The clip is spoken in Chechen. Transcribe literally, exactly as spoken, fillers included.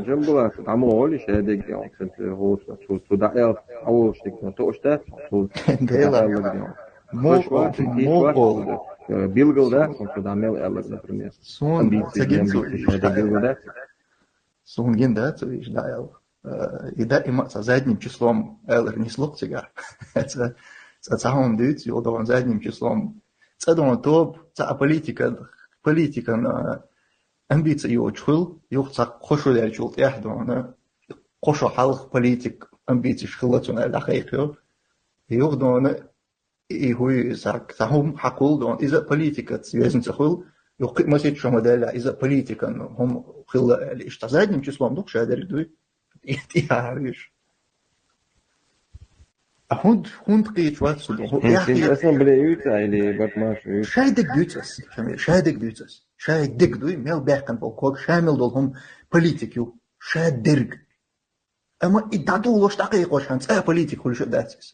Джамбулат, дӀа ма гӀолий шадерг, он цу, цу, цу дӀаал, а волаш дика, но тоъаш дац, цу Дела. дӀаал лагна. Мукъол, мукъол. Билгал дац, он цу дӀа мел аьллаг, например. Сона Амбици, ца гин цу амбици шадерг билгал дац. Сона гин дац, виж дӀаал. Э, и да, и ма ца задним числом аьлар нислух цигар. Ца, ца, ца хьун дуьйц, юха догӀун задним числом. Ца догӀун тоб, ца а политика, политикан, э, амбици йоч хул, юха ца хошо лерчул тӀех догӀун, э, хошо хьалха политик амбициш хила цун аьлла хьайхио. Юха догӀун, и хӀуй саг, ца хьум хьакхул догӀун, иза политика везна ца хул, юха кхы масит шо ма делла, иза политикан хӀум хила аьлла, иштта задним числом дух шадерг дуй. И тӀехьа виш. А хӀунд, хӀунд кхийч вац су догӀун. ХӀу Хин яхь син яхь. ассамблея юйца или барт марш юйца? Шайдерг дуьйц ас, Шамил, шайдерг дуьйц ас. Шай дерг дуй, мел баьккхина бол ког, шамил дол хӀум политик ю. Шадерг. Амма и дӀадулош дӀакхайкхош хьан цӀа политик хуьлуш а дац иза.